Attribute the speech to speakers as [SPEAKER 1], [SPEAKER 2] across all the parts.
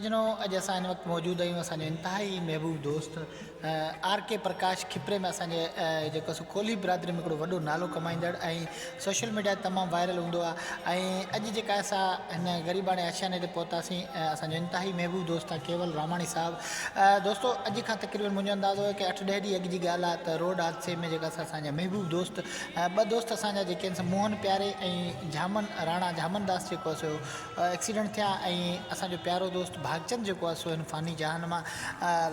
[SPEAKER 1] سڄڻو اڄ اسان هن وقت موجود آهيون اسان جو انتهائي محبوب دوست آر ڪي پرڪاش کپري ۾ اسان جي جيڪو سو ڪولهي برادري ۾ هڪڙو وڏو نالو ڪمائيندڙ ۽ سوشل ميڊيا تي تمام وائرل هوندو آهي ۽ اڄ جيڪا اسان هن غريباڻي آشياني تي پهتاسين اسان جو انتهائي محبوب دوست آهي ڪيول راماڻي صاحب دوستو اڄ کان تقريبن منهنجو اندازو آهي ڪي اٺ ڏهه ڏينهن اڳ جي ڳالهه آهي ته روڊ حادثي ۾ جيڪا اسان جا محبوب دوست ٻه دوست اسان جا جيڪي آهن سو موهن پياري ۽ جهامن راڻا جهامن داس جيڪو سو ايڪسيڊنٽ ٿيا ۽ اسان جو پيارو دوست ڀاڳچند جيڪو آهي سو هن فاني جهان مان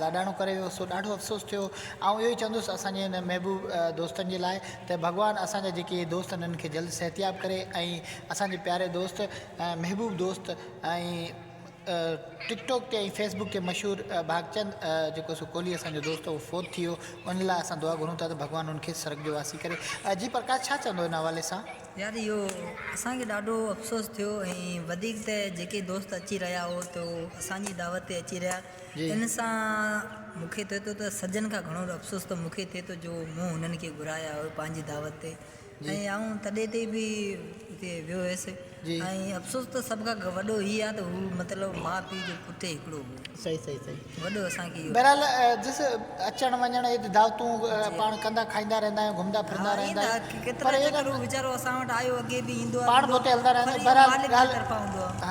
[SPEAKER 1] لاڏاڻو ڪري ويو سو ڏاڍو افسوس ٿيو. آئون اهو ئي چوندس اسان جي هن محبوب دوستن جي لاء ته ڀڳوان اسان جا جيڪي اهي دوست آهن انهن کي جلد صحتياب ڪري ۽ اسان جي پياري دوست محبوب دوست ۽ ٽڪ ٽاڪ تي ۽ فيس بڪ تي مشهور ڀاڳچند جيڪو سو ڪولهي اسان جو دوست هو فوت ٿي ويو ان لاء اسان دعا گهرون ٿا ته ڀڳوان ان کي سرڳ جو واسي ڪري. جي پرڪاش ڇا چوندو ان حوالي سان؟
[SPEAKER 2] يار اهو اسان کي ڏاڍو افسوس ٿيو ۽ وڌيڪ ته جيڪي دوست اچي رهيا هو ته اهو اسان جي دعوت تي اچي رهيا ان سان مون کي ٿئي ٿو ته سجن کان گهڻو افسوس ته مون کي ٿئي ٿو جو مون هنن کي گهرايا هو پنهنجي دعوت تي ۽ آئون تڏي تي به اتي ويو هيس ۽ افسوس ته سڀ کان وڏو هي آهي ته هو مطلب ماء پيء جو پٽ هڪڙو هو.
[SPEAKER 1] صحيح صحيح صحيح
[SPEAKER 2] وڏو اسان کي اهو
[SPEAKER 1] بهرحال جس اچڻ وڃڻ هي دعوتون پاڻ ڪندا کائيندا رهندا آهيون گهمندا ڦرندا رهندا آهيون
[SPEAKER 2] پر هي ويچارو اسان وٽ آيو اڳي به ايندو
[SPEAKER 1] پاڻ به اتي هلندا رهندا آهيون بهرحال ڳالهه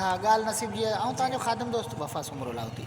[SPEAKER 1] ها ڳالهه نصيب جي آهي آئون توهان جو خادم دوست وفا سومرو لاهوتي.